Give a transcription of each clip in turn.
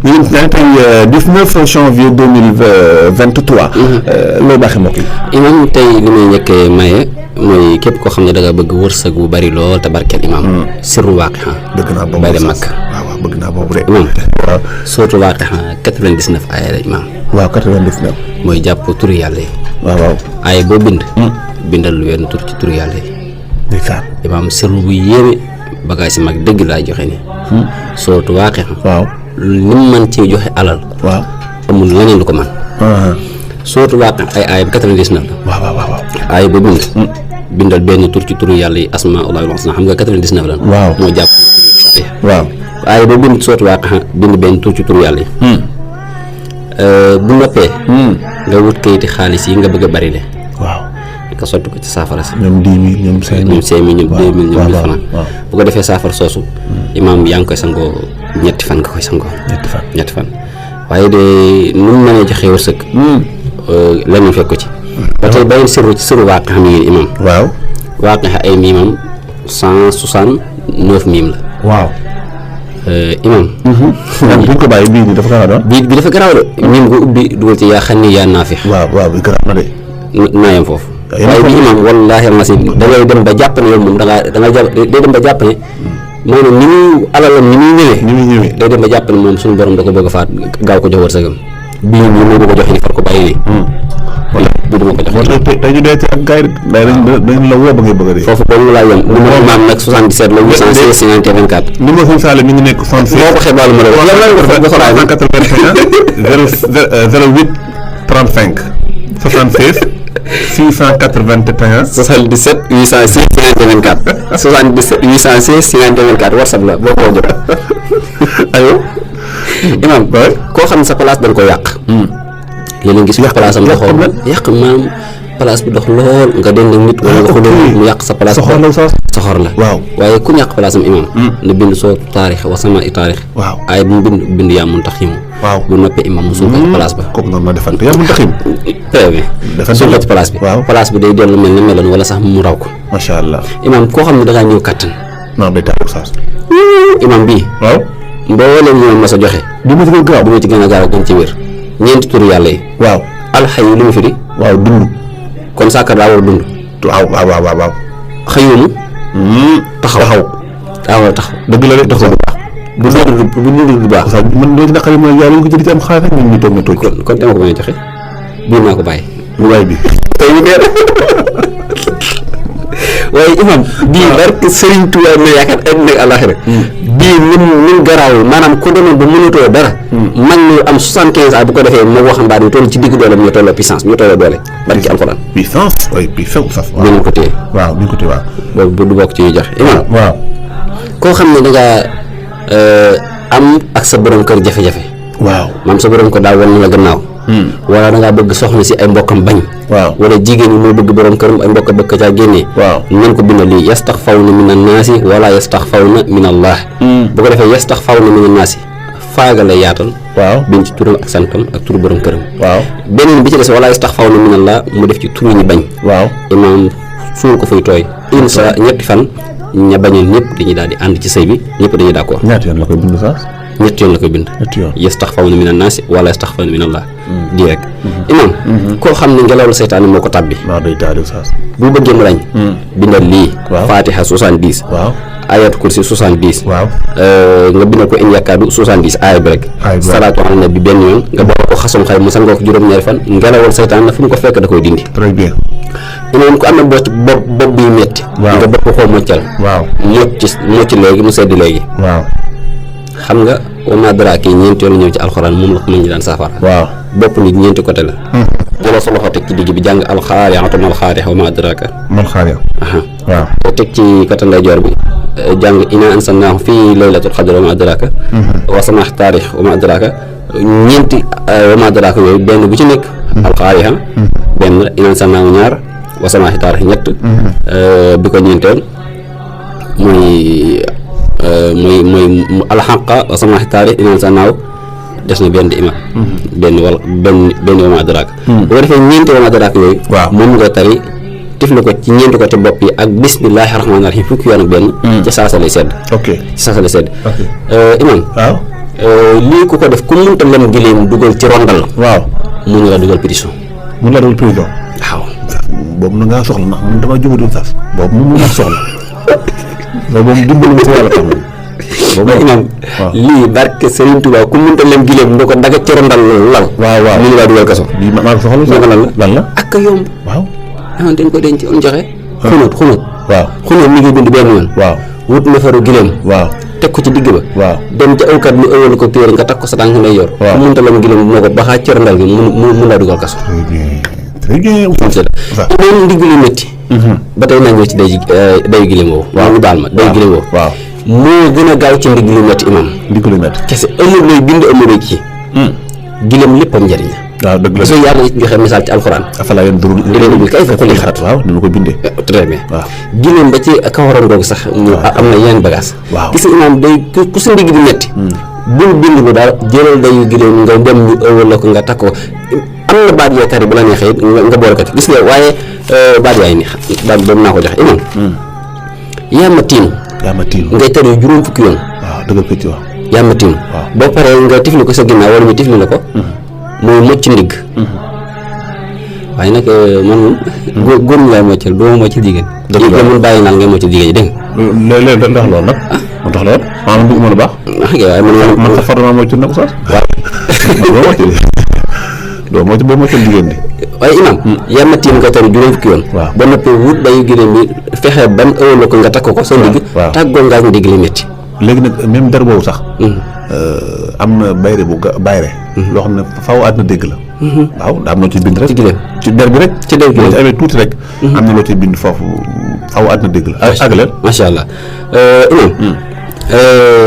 ñu ngi tey 19 janvier 2023. loo baaxee mbokk yi. imam tey li may njëkkee maye mooy képp koo xam ne da nga bëgg wërsëg bu bari lool te barkeel imam. sirru waaqiha. bëgg naa boobu bay dem Makka. waaw bëgg naa boobu de. imam waaw surtout waaqiha 99 aaya la imam. waaw 99. mooy jàpp turu yàlla yi. waaw. aaya boo bind. bindal lu wenn tur ci turu yàlla yi. ndeysaan. imam sirru bu yéeme bagage si mag dëgg laa joxe ni surtout waaqiha. waaw. li mu mën ci joxe alal. waaw. amul leneen lu ko mën. surtout waaqiha ay aaya bi 99 la. waaw. aaya boo bind. bindal benn tur ci turu yàlla yi asmaullahil husna xam nga 99 la. waaw moo jàpp. waaw. aaya boo bind surtout waaqiha bind benn tur ci turu yàlla yi. bu noppee. nga wut kayiti xaalis yi nga bëgg a bari le. waaw. nga sotti ko ci saafara si. ñoom 10 000 ñoom 5 000 ñoom 5 000 ñoom 2 000 ñoom 1000 francs. waaw. bu ko defee saafara soosu. imaam yaa ngi koy sangoo ñetti fan nga koy sangoo. ñetti fan waaye de nu mu mënee joxe wërsëg. leneen fekk ko ci. ba tey bàyyi sirru ci sirru waaqiha xam ngeen imaam. waaw. waaqiha ay miimam 169 miim la. waaw. imaam. buñ ko bàyyi bii nii dafa gaaw a doon. bi dafa garaaw de. miim nga ubbi dugal ci yaa xam ni yaa naafix. waaw bi garaaw na de. naayam foofu. waaye bi imaam wallaahi almasiim da ngay dem ba jàpp ne yow moom da nga jàpp day dem ba jàpp ne maanaam ni muy alalam ni muy ñëwee. day dem ba jàpp ne moom suñu borom da ko bëgg a faat gaaw ko jox wërsëgam. bii nii moo bëgg a joxe ni far ko bàyyi nii. wala bii duma ko jox. moo tax tey ñu dee ci ak gars yi dañ la woo ba ngay bëgg a dee. foofu dong laa yem. numéro imaam nag 77 la 816 50 24. numéro sëñ Sall mi ngi nekk 76. moo ko xebaalu ma la wax. lan la nga def ba xoolaay ma 08 35 76 681 77 806 50 24 77 806 50 24 WhatsApp la boo ko jot. ayo imaam koo xam ne sa place dañ ko yàq. léeg-léeg gis nga place am doxoo yàq maanaam place bi dox lool nga dend ak nit wala nga xuloo mu yàq sa place. soxor la waaw. waaye ku ñàq place am imaam. na bind soo taarix wa sama i taarix. waaw. ay bu mu bind yaa mun tax yimu. waaw bu noppee imaam mu suul ko ci place ba. kooku noonu ma defante yaa mun taxim. très bien. suul ko ci place bi. waaw. place bi day dellu mel ne meloon wala sax mu raw ko. macha allah. imaam koo xam ne da ngaa ñëw kattan. non day taal saas. imaam bii. waaw. mbooleem ñoom ma sa joxe. du ma ci gën a gaaw. du ma ci gën a gaaw gën ci wér. ñeenti turu yàlla yi. waaw. alxayu li mu firi. waaw dund. kon sàkkar daa war a dund. waaw. xëyumu. taxaw daa war a taxaw. dëgg la de dox bu baax. bu dund du baax. man loolu naqari mooy yàlla ko jëli ci am xaalis rek ñun ñu toog na tooj. kon dama ko mën a joxe. biir naa ko bàyyi. bu waay bi. tey ñu dee waaye imam bii barke Serigne Touba ma yaakaar àddina ak àllaaxira bii nim garaawul maanaam ku demoon ba mënatoo dara mag ñu am 75 ans bu ko defee moo waxambaat yi toll ci digg dooleem ñu tolloo puissance ñu tolloo doole barke alxuraan puissance oui puissance sax bi ñu ko téye waaw bi ñu ko téye waaw boobu du bokk ci ñuy joxe imam waaw koo xam ne da ngaa am ak sa borom kër jafe-jafe waaw maam sa borom kër daa wan la gannaaw wala da ngaa bëgg soxna si ay mbokkam bañ waaw wala jigéen ñi moo bëgg borom këram ay mbokk bëgg caa génnee waaw nañ ko bindal lii yastaxfawna min annaasi wala yastaxfawna min allah bu ko defee yastaxfawna min annaasi faaga lay yaatal waaw biñ ci turam ak santam ak turu borom këram waaw beneen bi ci des wala yastaxfawna min allah mu def ci turu ñi bañ waaw imaam suul ko fuy tooy insa ñetti fan ña bañoon ñëpp dañuy daal di ànd ci sëy bi ñëpp dañuy d'accord ñaata yoon la koy bind sax ñetti yoon la koy bind ñetti yoon yastaxfawna min annaasi wala yastaxfawna min allah di rek imaam koo xam ne ngelaw la seytaane moo ko tàbbi waaw day taal sax bu bëggee mu lañ bindal lii fatiha 70 waaw ayatu kursi 70 waaw nga bindal ko in yakkaadu 70 aaya bi rek salaatu ala nabi benn yoon nga boole ko xasum xay mu sangoo ko juróom-ñaari fan ngelawal seytaan na fu mu ko fekk da koy dindi très bien imaam ko am na bopp biy metti nga bopp koo moccal waaw mocc léegi mu sedd léegi waaw xam nga wama daraaki ñeenti yoon ñëw ci alxuraan moom la ko mën ñi daan saafara waaw bopp nit ñeenti côté la jëloo sa loxo teg ci digg bi jàng alxaariatu mal xaariqa wama daraaka mal xaariqa waaw te teg ci côté ndeyjoor bi jàng inaa anzalnaahu fii laylatul qadr wama adraaka wa samaax taarix wama adraaka ñeenti wama adraaka yooyu benn bu ci nekk alxaariqa benn la inaa anzalnaahu ñaar wa samaax taarix ñett bi ko ñeenteel mooy alxaqa wa samaax taarix inaa anzalnaahu des na benn imam benn wama adraaka bu ko defee ñeenti wama adraaka yooyu moom nga tari tifli ko ci ñeenti côté bopp yi ak bismillahi rahmaani rahim fukki yoon ak benn ci saasa lay sedd ok ci saasa lay sedd imam waaw lii ku ko def ku mënta lem gileem dugal ci rondal waaw mun na la dugal prison mun la dugal prison waaw boobu na ngaa soxla ndax man dama jubadul sax boobu mun naa soxla boobu moom dimbali ma si yàlla tam boobu imam lii barke Serigne Touba ku mënta lem gileem nda ko daga ci rondal lal waaw mun na laa dugal kaso lii maa ko soxla lan la ak a yomb waaw dañ ko denc on joxe xunóot waaw xunóot mi ngi bind benn yoon waaw wut nefaru gileem waaw teg ko ci digg ba waaw dem ca awkat mu ëwal ko téere nga takk ko sa tànk ndey yor ku mënta lem gileem moo ko baxaa ci rondal gi mun laa dugal kaso très bien moom ndigg lu métti ba tey naa ñëw ci dayu gileem woowu waaw ñu baal ma dayu gileem woowu waaw moo gën a gaaw ci ndigg lu métti imam ndigg lu métti kese amul looy bind amul ci gileem léppam njëriñ la waaw dëgg la parce que yàlla it joxe misaal ci alxuraan afalaa yanzuruna gileem bi kay fa xuli xat waaw ni ma ko bindee très bien waaw gileem ba ci kawaram googu sax mu am na yeneen bagage waaw gis nga imaam day ku sa ndigg di métti bul bind lu daal jëlal dayu gileem nga dem ñu ëwal la ko nga takk ko am na baat yoo tari bu la neexee nga boole ko ci gis nga waaye baat yaay ni baat boobu naa ko joxe imam yaa ma tiim ngay tari juróom fukki yoon waaw dëggal ko ci wax yaa ma tiim boo paree nga tifli ko sa ginnaaw wala ñu tifli la ko mooy mocc ndigg waaye nag man moom góor ñi laay moccal doo ma moccal jigéen dëgg la mun bàyyi naan ngay moccal jigéen ñi dégg nga léeg-léeg ndax loolu nag mu tax loolu maanaam bëgg mën a baax waaye man sa far naa moccal na ko sax waaw doo mocc boo moccal jigéen di waaye imam yaa ma tiim nga tari juróom fukki yoon waaw ba noppi wut dayu gileem bi fexe ban ëwal la ko nga takk ko sa ndigg tàggoo ngaa ndigg li métti léegi nag même der boobu sax am na bayre bu bayre loo xam ne faaw àddina dégg la waaw daa am loo ciy bind rek ci gileem ci der bi rek ci der bi boo ci amee tuuti rek am na loo ciy bind foofu faaw àddina dégg la àggaleel macha allah imam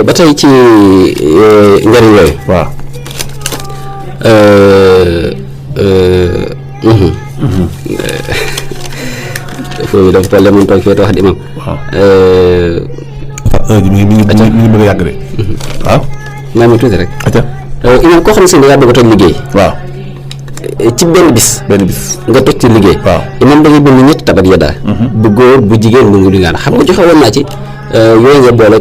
ba tey ci njëriñ yooyu waaw foofu dafa toll mun toog fee te wax di imam waaw mi ngi bëgg a yàgg de waaw maa ma tuuti rek acca imam koo xam ne si dangaa bëgg a toj liggéey waaw ci benn bis nga toj ci liggéey waaw imam da ngay bëgg ñetti tabat ya daal bu góor bu jigéen bu ngu dingaan xam nga joxe woon naa ci yooyu nga boole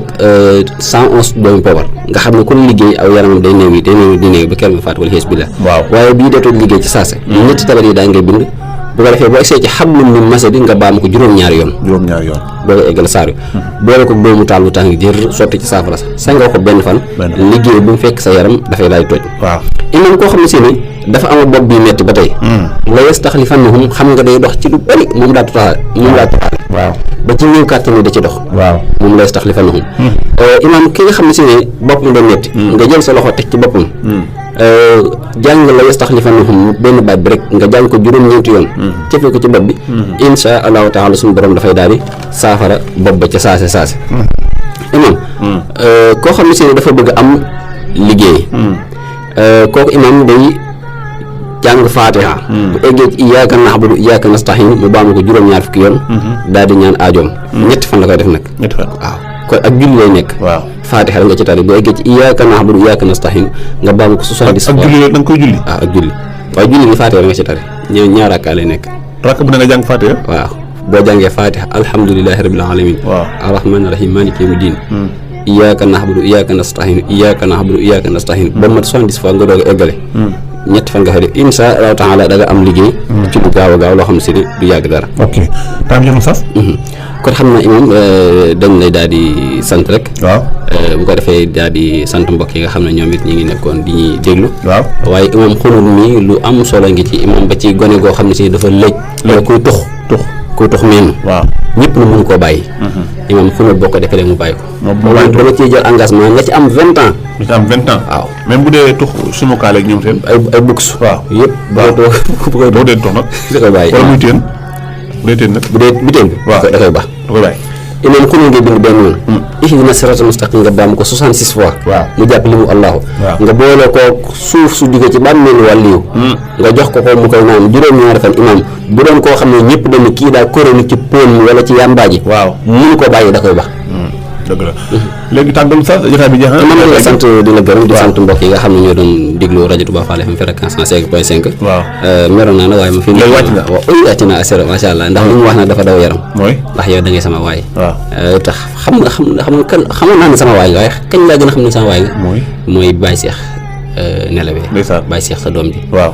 111 doomu poobar nga xam ne kon liggéey aw yaramam day néew di néew ba kenn mu faat wala xees bi la waaye bii dee toj liggéey ci saase ñetti tabat yi daal ngay bind bu ko defee boo egsee ci xablum min masadi nga baam ko juróom-ñaari yoon boo ko eggal saaru boole ko doomu taal bu tàng jër sotti ci saafara sax sangoo ko benn fan liggéey bu mu fekk sa yaram dafay daal di toj imam koo xam ne si ni dafa ama bopp bi metti ba tey la yastaxlifannahum xam nga day dox ci lu bari moom daa totaale waaw ba ci néew kàttan ni da ci dox moom la yastaxlifannahum imam ki nga xam ne si ne boppam da metti nga jël sa loxo teg ci boppam jàng la yastaxlifannahum benn baat bi rek nga jàng ko juróom-ñeenti yoon cëfee ko ci bopp bi insha allahu taala suñu borom dafay daal di saafara bopp ba ca saase imam koo xam ne si ne dafa bëgg am liggéey kooku imam day jàng faatiha bu eggee ci iyyaka na'budu iyyaka nasta'in mu baamu ko juróom-ñaar fukki yoon daal di ñaan aajoom ñetti fan la koy def nag waaw kon ak julli lay nekk faatiha nga ci tari bu eggee ci iyyaka na'budu iyyaka nasta'in nga baamu ko 70 fois ak julli da nga koy julli waaw ak julli waaye julli gi faatiha nga ci tari ñaar rakka lay nekk rakk bu ne nga jàng faatiha waaw boo jàngee faatiha alhamdulillahi rabbil alamin arrahmanir rahim maliki yawmiddin iyyaka na'budu iyyaka nasta'in iyyaka na'budu iyyaka nasta'in ba mat 70 fois nga doog a eggale ñetti fan nga xëy de insha allahu taala da nga am liggéey ci lu gaaw a gaaw loo xam ne si du yàgg dara tam jox na saf kon xam naa imam dañ lay daal di sant rek bu ko defee daal di sant mbokk yi nga xam ne ñoom it ñi ngi nekkoon di ñuy déglu waaye imam xunut mi lu am solo ngi ci imam ba ci gone goo xam ne si dafa lëj kuy tux meen ñëpp na mën koo bàyyi imam xunut boo ko defee mu bàyyi ko ba nga ciy jël engagement nga ci am 20 ans waaw même bu dee tux sunu kaaleeg ñoom seen ay books yëpp boo dee tux nag da koy bàyyi wala muy teen bu dee teen nag bu dee biteen bi da koy baax imam xunut nga bind benn yoon ihdina siraatal mustaqim nga baam ko 66 fois mu jàpp li mu allahu nga boole ko suuf su jóge ci bàmmeelu wàlliyu nga jox ko mu koy naan juróom-ñaari fan imam bu doon koo xam ne ñëpp dañu kii daa chronique ci pon mi wala ci yàmbaaji mënu ko bàyyi da koy bax dëgg la léegi tàggal sa jotaay bi jeex na. man di la sant di la gërëm di sant mbokk yi nga xam ne ñoo doon déglu rajo Touba Fall FM fréquence 105.5. waaw meroon naa nag waaye ma fi. léegi wàcc nga waaw wàcc naa assuré macha allah ndax li mu wax nag dafa daw yaram. mooy ndax yow da ngay sama waay. waaw tax xamoon naa ne sama waay nga waaye kañ laa gën a xam ne sama waay nga. mooy Baye Cheikh Nelawé. ndeysaan Baye Cheikh sa doom ji. waaw.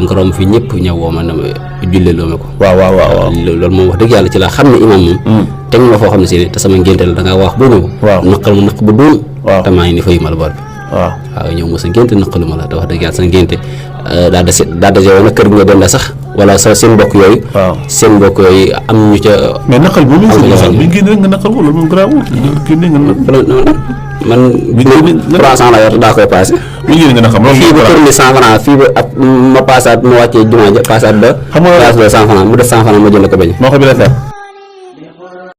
ngorom fi ñëpp ñëw woo ma na ma jullee loo ma ko. waaw loolu moom wax dëgg yàlla ci laa xam ne imam moom. teg ma foo xam ne si te sama ngénte la da ngaa wax boo ñëw. waaw naqal ma naq bu doon. waaw te maa ngi ni fayu ma la bor bi. waaw ñëw ma sa ngénte naqalu ma la te wax dëgg yàlla sa ngénte daa dese woon kër gi nga dem la sax wala seen mbokk yooyu. seen mbokk yooyu am ñu ca. mais naqal bu mu ngi génn rek nga naqal ko loolu moom garaawul génne nga man 300 la yor daa koy passé. mi ngi nga na xam loolu fii ba kër ni 100 francs fii ba at ma passaat ma wàccee jumaa ja passaat ba. xam nga 100 francs mu def 100 francs ma jënd ko bañ. moo ko bi la